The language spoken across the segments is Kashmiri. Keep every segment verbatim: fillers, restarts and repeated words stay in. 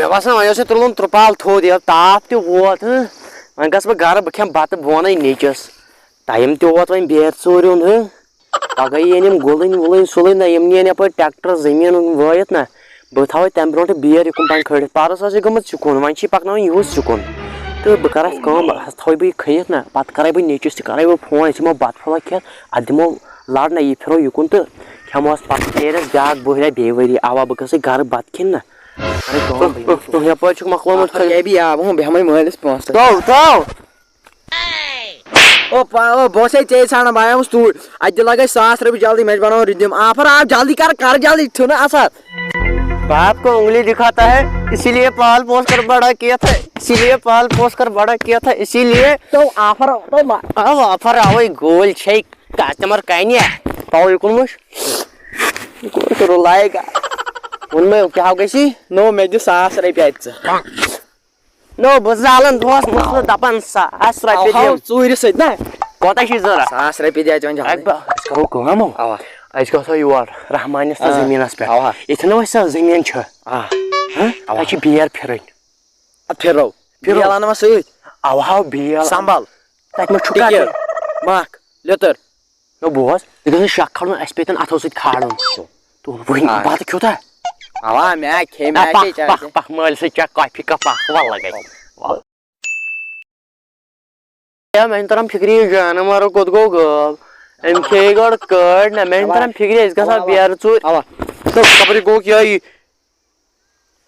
باسان وۄنۍ اوس یہِ تُلُن ترٛپال تھوٚد، یہِ تاپھ تہِ ووت، ہہ؟ وۄنۍ گژھٕ بہٕ گرٕ، بہٕ کھٮ۪مہٕ بَتہٕ، بہٕ وَنَے نیٚچوِس۔ ٹایم تہِ ووت وۄنۍ بیرِ ژوٗرِ ہُنٛد، ہہ؟ پگاہ یِن یِم گُلٕنۍ وُلٕنۍ سُلٕنۍ نہ، یِم نِن یَپٲرۍ ٹریکٹر زٔمیٖن وٲیِتھ نہ، بہٕ تھاوَے تَمہِ برونٛٹھٕ بیرِ یِکُن پَہَن کھٲلِتھ۔ پَرُس ٲس یہِ گٔمٕژ یِکُن، وۄنۍ چھِ یہِ پَکناوٕنۍ یِہُس یِکُن۔ تہٕ بہٕ کَرٕ اَتھ کٲم، بہٕ تھاوَے بہٕ یہِ کھٔنِتھ نہ، پَتہٕ کَرَے بہٕ نیٚچوِس تہِ کَرَے بہٕ فون، أسۍ یِمو بَتہٕ پھوٚلہ کھٮ۪تھ، اَتھ دِمو لَڑ نہ، یہِ پھِرو یِکُن تہٕ کھٮ۪مو اَتھ پَتہٕ ژیٖرِس بیٛاکھ بُہرہ بیٚیہِ ؤری۔ اَوا، بہٕ گژھٕ گرٕ بَتہٕ کھیٚنہِ نہ۔ کَرَے کٲم، بہٕ یِمہٕ توٗرۍ۔ یَپٲرۍ چھُکھ مۄکلومُت۔ آخر کیٛاہ بی آو، ہُم بیٚہمَے مٲلِس پونٛسہٕ۔ ترٛاو، ترٛاو۔ او پا-، او، بہٕ اوسَے ژےٚ ژھانٛڈان، بہٕ آیوس توٗرۍ۔ اَتہِ دِ لَگَے ساس رۄپیہِ جلدی، مےٚ چھِ بَناوُن رِدیٖم۔ آفر آو، جلدی کر، کر جلدی، چھُنہٕ اَثر۔ باپ کو انگلی دکھاتا ہے، اسی لیے پال پوس کر بڑا کیا تھا، اسی لیے پال پوس کر بڑا کیا تھا، اسی لیے۔ تو آفر، تو ما- او آفر آوے گول چھے کسٹمر کنے۔ پاو یہِ کُن وٕچھ۔ یہِ کوٚر تہٕ رُلایے گا۔ ووٚن مےٚ، کیٛاہ گژھی؟ نو، مےٚ دِ ساس رۄپیہِ اَتہِ ژٕ۔ نو، بہٕ زالان دۄہس مسلہٕ دپان ساس رۄپیہِ اَوہاو دِم۔ ژوٗرِ سۭتۍ نا؟ کوتاہ چھُے ضوٚرتھ؟ ساس رۄپیہِ دِ اَتہِ وۄنۍ جلدی۔ اَکہِ با-، أسۍ کرو کٲم او۔ اَوا۔ أسۍ گژھو یور رحمانِس تہٕ آ۔ زٔمیٖنس پٮ۪ٹھ۔ اَوا۔ ییٚتہِ نہ وۄنۍ سۄ زٔمیٖن چھِ۔ آ۔ ہہ؟ اَوا۔ تَتہِ چھِ بیل پھِرٕنۍ۔ اَدٕ پھِرو۔ پھِرو۔ بیل اَنہٕ وۄنۍ سۭتۍ۔ اَوہاو بیل۔ سنبھال۔ تَتہِ ما چھُ ٹِکہِ، کَتٕر؟ مَکھ، لیٚتٕر۔ نہ بوز، یہِ گژھِ شک کھالُن اَسہِ پیٚتٮ۪ن اَتھو سۭتۍ کھالُن۔ تہٕ وۄنۍ آ۔ بَتہٕ کھیوٚتھا؟ اَوا، مےٚ کھے، نہ، مےٚ پَکھ، کھے چاے پَکھ، تہِ۔ پَکھ، مٲلۍ سۭتۍ چَکھ کافی کَپ اَکھ، وَلہٕ گٔے۔ وَلہٕ۔ ہے، مےٚ چھُنہٕ تَران فِکرِ، یہِ جانوَر کوٚت گوٚو غٲب؟ أمۍ کھیٚیہِ گۄڈٕ کٔڑ نہ، مےٚ چھُنہٕ تَران فِکرِ، أسۍ گژھو اَوا۔ بیرٕ ژوٗرِ۔ اَوا۔ تہٕ خبرِ گوٚو کیٛاہ یہِ؟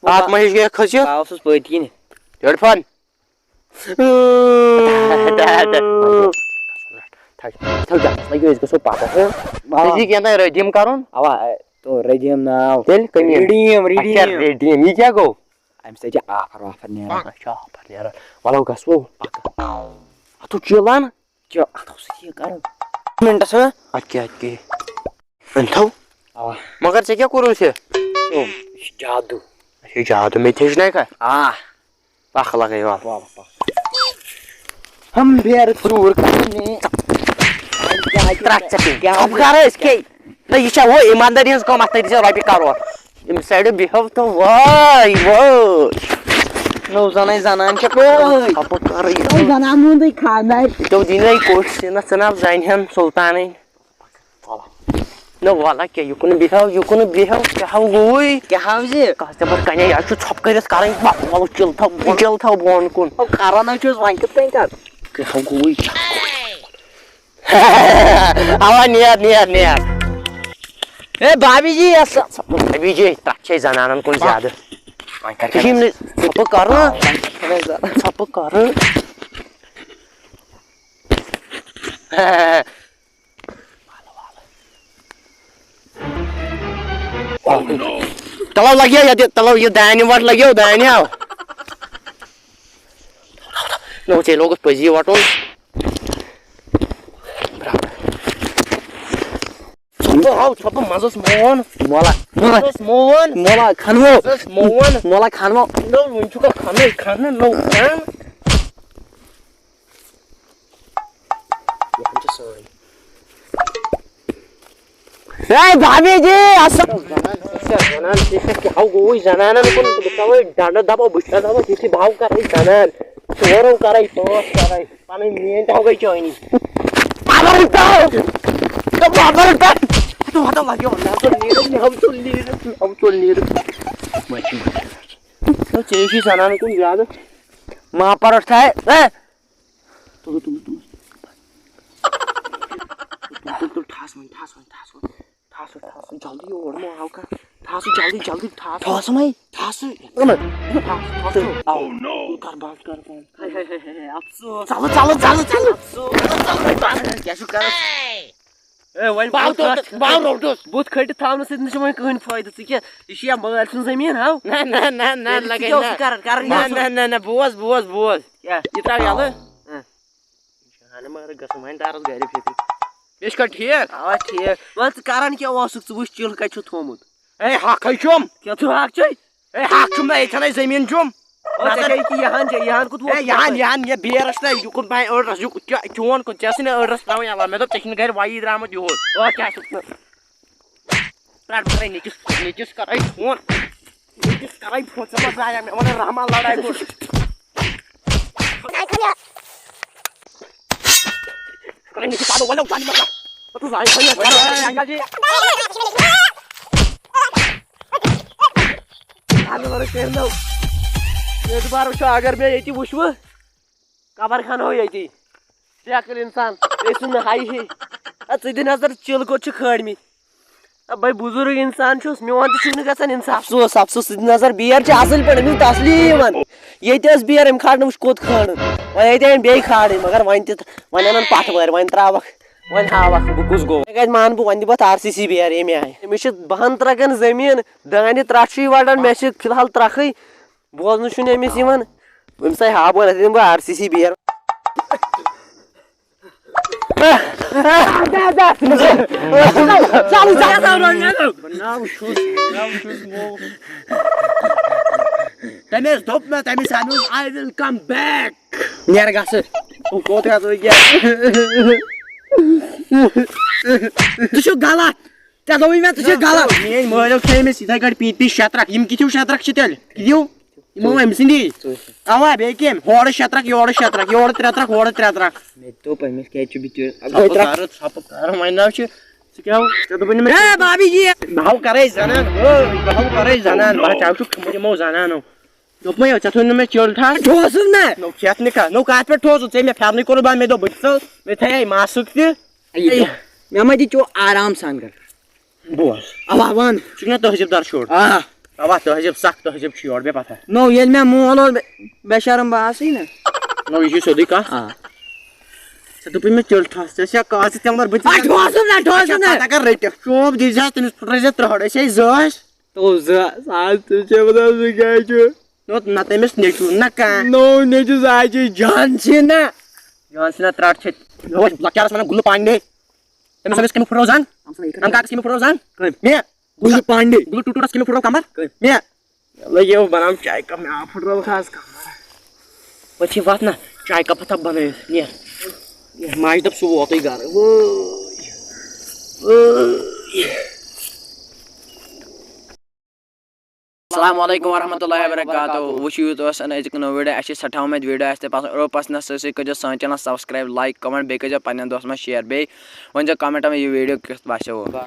اَتھ ما ہیٚچھ گٔیَکھ کھٔسِتھ؟ بہٕ آوسُس پٔتۍ کِنۍ۔ Headphone. تھَو، تھَو، تھَو، أسۍ گژھو پَتہٕ، ہہ؟ اَوا۔ ژےٚ چھُے کینٛہہ تام ریڈیٖم کَرُن؟ اَوا، تو ریڈیٖم ناو۔ تیٚلہِ کٔمۍ یہِ؟ ریڈیٖم، اچھا، ریڈیٖم۔ ریڈیٖم، یہِ کیٛاہ گوٚو؟ اَمہِ سۭتۍ چھِ آفر وافر نیران۔ اچھا، آفر نیران۔ وَلو گژھو۔ اَتھ چھُ چِلان۔ کیٛاہ اَتھ اوس یہِ کَرُن؟ مِنٹَس، ہہ؟ اَدٕ کیٛاہ، اَدٕ کیٛاہ۔ أنۍ تھَو۔ اَوا۔ مگر ژےٚ کیٛاہ کوٚرُتھ یہِ؟ یہِ چھُ جادوٗ۔ اچھا، جادوٗ، مےٚ تہِ ہیٚچھناے کھا؟ آ۔ پکھ لگے واپس۔ واپس، واپس۔ ہم بیرٕ ژوٗر کرنہِ۔ ترٛکھ ژےٚ پیٚیہِ۔ کیٛاہ ژٕ کر أسۍ کھے؟ نہ، یہِ چھا ہُہ ایٖماندٲری ہٕنٛز کٲم، اَتھ تٔرۍ زِ رۄپیہِ کرور۔ ییٚمہِ سایڈٕ بیٚہو تہٕ وٲے، وٲے۔ نو زنٕے زنان چھےٚ پٲٹھۍ۔ ژھۄپہٕ کرٕے۔ نو زنان ہُنٛدٕے خانٛدار۔ ژےٚ دِنَے کوٚش سِنَس ژٕ نہ زَنہِ ہَن سُلطانٕے۔ نہ وَلہٕ کیٛاہ، یُکُن بیٚہو، یُکُن بیٚہو، کیٛاہ ہو گوٚوُے؟ کیٛاہ ہو زِ؟ کَس تہِ پَتہٕ کَنے، یہِ چھُ ژھۄپہٕ کٔرِتھ کَرٕنۍ، وَ-، وَلہٕ چِل تھاو، چِل تھاو بۄن کُن۔ او، کَران حظ چھُس، وۄنۍ کِتھ کٔنۍ کَرٕ؟ کیٛاہ ہو گوٚوُے؟ اَوا، نیر، نیر، نیر۔ ہے، بھابھی جی، اَس-، بھابھی جی، تَتھ چھے زَنانَن کُن زیادٕ۔ وۄنۍ کَر ژٕ چھِ یِم نہٕ ژھۄپہٕ کَران، ژھۄپہٕ کَران۔ تَلو لَگیو ییٚتہِ، تَلو یہِ دانہِ وَٹ لَگیو، دانہِ ہاو۔ نہ، ژےٚ لوگُتھ پٔزی وَٹُن۔ ژھۄپہٕ ہاو، ژھۄپہٕ، مَزَس مون۔ مولا، مولا۔ مَزَس مون۔ مولا کھنوو۔ مَزَس مون۔ مولا کھنوو۔ نہ، وٕنہِ چھُکھ کھنٕے، کھنہٕ نوٚو کھن۔ یہِ ہن چھِ سٲنۍ۔ ہے، بھابھی جی، اصل۔ زنان، أسۍ چھا زنان، ژےٚ چھا کیٛاہ ہو گوٚوُے زنانن کُن؟ بہٕ تھاوے ڈنڈٕ دبو، بہٕ چھُس دبو، یُتھُے بہٕ ہو کرے زنان، ژورو کرے، پانٛژھ کرے، پنٕنۍ میٲنۍ تہِ ہو گٔے چٲنی۔ بابر پٮ۪ٹھ، بابر پٮ۪ٹھ۔ ہتو، ہتو لگیو، مےٚ ہو ژوٚل نیٖرِتھ، مےٚ ہو ژوٚل نیٖرِتھ، مےٚ ہو ژوٚل نیٖرِتھ۔ ژےٚ چھُے زنانن کُن زیادٕ۔ ما پرس تھاے، ہے۔ تُلِو، تُلِو، تُلِو۔ تُل، تُل، تُل، ٹھاس وۄنۍ، ٹھاس وۄنۍ، ٹھاس وۄنۍ۔ ٹھاس وۄنۍ، ٹھاس وۄنۍ، جلدی یور مہ آو کانٛہہ۔ ٹھاس وۄنۍ، جلدی، جلدی، ٹھاس۔ ٹھاس وۄنۍ۔ ٹھاس۔ ٹھاس، ٹھاس۔ Oh no! کر بنٛد، کر بنٛد۔ ہاے، ہاے، ہاے، ہاے، افسوس۔ ژلو، ژلو، ژلو، ژلو۔ افسوس۔ کیٛاہ چھُکھ کران؟ ہے، وۄنۍ بہٕ آو بُتھ تو-، کھٔٹِتھ، بہٕ آو روٚٹُس۔ بُتھ کھٔٹِتھ تھاونہٕ سۭتۍ نہٕ چھُ وۄنۍ کٕہٕنۍ فٲیدٕ۔ ژٕ کیٛاہ، یہِ چھُ یا مٲلۍ سُنٛد زٔمیٖن، ہاو؟ نہ، نہ، نہ، نہ، تیٚلہِ ژٕ لگے کیٛاہ نہ۔ اوسُکھ کران؟ کران نہ، کیٛاہ اوسُکھ؟ نہ، نہ، نہ، بوز، بوز، بوز۔ کیٛاہ؟ یہِ ترٛاو یَلہٕ۔ ہاں۔ جان مارٕ گژھُن وۄنۍ درس گرِ فِکرِ۔ مےٚ چھُ کانٛہہ ٹھیٖک؟ اَوا ٹھیٖک۔ وَلہٕ ژٕ کران کیٛاہ اوسُکھ؟ ژٕ وٕچھ چِل کَتہِ چھُ تھوٚمُت۔ ہے، حقٕے چھُم۔ کیٛاہ چھُ حق چھے؟ ہے، حق چھُم نہ، ییٚتہِ چھَنہٕ اَسہِ زٔمیٖن چھُم۔ او، ژےٚ نظر۔ چھے ییٚکیٛاہ یہِ ہَن چھے، یہِ ہَن کوٚت ووت؟ ہے، یہِ ہَن، یہِ ہَن، یہِ بیرَس چھُنہ یہِ کوٚت پَے أڑرَس، یہِ کیٛاہ، چون کوٚت؟ ژےٚ ٲسٕے نہ أڑرَس ترٛاوٕنۍ علاوٕ۔ مےٚ دوٚپ ژےٚ چھُنہٕ گَرِ وَیی درٛامُت یُہُس۔ او، کیٛاہ چھُکھ نہٕ؟ رَٹ بَرَے نیٚچِس، نیٚچِس کَرَے فون۔ کرے پھوٚت ژےٚ ما زایہ مےٚ وَنان رحمان لڑاے گوٚو۔ کرے نہٕ کِتابہٕ وَلو ژَلہِ مطلب۔ پَتہٕ زایہِ خۄش۔ اَہَن لڑٲے کٔرۍ نو۔ مےٚ دوٚپ بار وٕچھو اگر مےٚ ییٚتہِ وٕچھوٕ قبر خانہٕ ہو ییٚتی۔ شیخ اِنسان، أسۍ سُنٛد نہٕ ہاے ہے۔ اَدٕ ژٕ دِ نظر، چِل کوٚت چھِ کھٲڑمٕتۍ۔ اَدٕ بَے بُزرٕگ اِنسان چھُس، میون تہِ چھُنہٕ گژھان اِنسان۔ افسوس، افسوس، ژٕ دِ نظر، بیر چھِ اَصٕل پٲٹھۍ، أمِس تسلی یِوان۔ ییٚتہِ ٲس بیر، أمۍ کھاڑ نہٕ، وٕچھ کوٚت کھٲڑٕن۔ وۄنۍ ییٚتہِ أمۍ بیٚیہِ کھاڑٕنۍ، مگر وۄنۍ تہِ، وۄنۍ اَنَن پَتھٕ وٲرۍ، وۄنۍ ترٛاوَکھ، وۄنۍ ہاوَکھ بہٕ کُس گوٚو۔ وۄنۍ کَتہِ مانہٕ بہٕ، وۄنۍ دِمہٕ بہٕ اَتھ آر سی سی بیر اَمہِ آیہِ۔ أمِس چھِ بَہَن ترٛکَن زٔمیٖن، دانہِ ترٛٹھ چھُے وَڑان، مےٚ چھِ فی الحال ترٛکھٕے۔ بوزنہٕ چھُنہٕ أمِس یِوان۔ أمِس آیہِ ہاو بہٕ، نَتہٕ دِمہٕ بہٕ آر سی سی بیر۔ تٔمۍ ٲس دوٚپمُت، تٔمِس آمُت، "I will come back." نیر گژھٕ۔ کوٚت گژھو یہِ؟ ژٕ چھُکھ غلط۔ ژےٚ دوٚپُے مےٚ، ژٕ چھُکھ غلط۔ میٲنۍ مٲلۍ چھِ أمِس یِتھَے کٲٹھۍ پیٖنتۍ پیٖنتۍ شےٚ ترٛکھ۔ یِم کِتھ ہیوٗ شےٚ ترٛکھ چھِ تیٚلہِ؟ یِم، یِم أمۍ سٕنٛدی۔ اَوا، بیٚیہِ کٔمۍ؟ ہورٕ شےٚ ترٛکھ، یورٕ شےٚ ترٛکھ، یورٕ ترٛےٚ ترٛکھ، ہورٕ ترٛےٚ ترٛکھ۔ مےٚ تہِ دوٚپ أمِس، کیٛازِ چھُ بہٕ تہِ ژھۄپہٕ کَرٕ، ژھۄپہٕ کَرٕ، وۄنۍ نہ چھُ۔ ژٕ کیٛاہ، ژےٚ دوٚپُے نہٕ مےٚ ہے، بابی جی۔ بہٕ ہاو کَرَے زَنان، ہو، بہٕ ہاو کَرَے زَنان، بہٕ ہا چاوٕ چھُکھ کھوٚمُت یِمو زَنانو۔ دوٚپمَے یو، ژےٚ تھوٚو نہٕ مےٚ چِل ٹھاس۔ ٹھوسُس نہ۔ نو، کھٮ۪تھ نہٕ کانٛہہ۔ نو، کَتھ پٮ۪ٹھ ٹھوسُتھ ژےٚ؟ مےٚ پھٮ۪رنٕے کوٚرُتھ بنٛد، مےٚ دوٚپ، بہٕ تہِ ژَل، مےٚ تھایے ماسُک تہِ۔ اے، مےٚ ما دِ چو آرام سان کر۔ بوز۔ اوا، وَن۔ ژٕ چھُکھ نا تہذیٖب دار شُر؟ آ۔ اوا، تہذیٖب، سخ تہذیٖب چھُ یورٕ، مےٚ پَتہ۔ نو، ییٚلہِ مےٚ مول اوس بے-، بے شرم، بہٕ آسٕے نہ۔ نو، یہِ چھُ سیوٚدُے کَتھ۔ آ۔ ژےٚ دوٚپُے مےٚ چِل ٹھاس، ژےٚ چھےٚ کَتھ، ژٕ تِمَن بہٕ تہِ آ، ٹھوسُس نہ، ٹھوسُس نہ۔ پَتہ کَر رٔٹِکھ۔ چوب دیٖزِ ہا تٔمِس، پھٕٹرٲیزِ ترٛہَر، أسۍ ٲسۍ زٕ ٲسۍ۔ تو زٕ ساس تہِ چھِ وَنان، سُہ کیٛاہ چھُ؟ نو، نہ تٔمِس نیٚچوٗ، نہ کانٛہہ۔ نو، نیٚچوٗ سُہ حظ چھُ جان چھِ نہ۔ جان چھِ نہ، ترٛٹھ چھِ۔ مےٚ اوس لۄکچارَس وَنان گُلہٕ پانڈے۔ تٔمِس اوس کٔمۍ پھٕٹرٲو زَنٛگ؟ اَمہِ کاکَس کٔمۍ پھٕٹرٲو زَنٛگ؟ کٔمۍ؟ مےٚ۔ گُلہٕ پانڈے۔ گُلہٕ ٹوٗٹوٗرَس کٔمۍ پھٕٹرٲو کَمبَر؟ کٔمۍ؟ مےٚ۔ لٔگۍ یِم بَناوُن چایہِ کَپ، مےٚ آو پھٕٹرٲوٕکھ آز کَمبَر۔ وۄنۍ چھِ وَتھ نہ، چایہِ کَپ ہَتھا بَنٲوِتھ، نیر۔ نیر، ماجہِ دوٚپ سُہ ووتُے گَرٕ۔ وٲے۔ وٲے۔ السلام علیکم ورحمۃ اللہ وبرکاتہ۔ وٕچھِو، یوٗت اوس اَسہِ أزیُک نوٚو ویٖڈیو۔ اَسہِ چھِ سٮ۪ٹھاہ اُمید ویٖڈیو آسہِ تۄہہِ پَسنٛد۔ اگر پَسنٛد آسہِ، سُہ کٔرۍزیو سانہِ چَنَل سَبسکرٛایِب، لایِک، کَمٮ۪نٛٹ، بیٚیہِ کٔرۍزیو پنٛنٮ۪ن دوستَن منٛز شِیَر۔ بیٚیہِ ؤنۍزیو کَمٮ۪نٛٹَن منٛز یہِ ویٖڈیو کیُتھ باسیووُ۔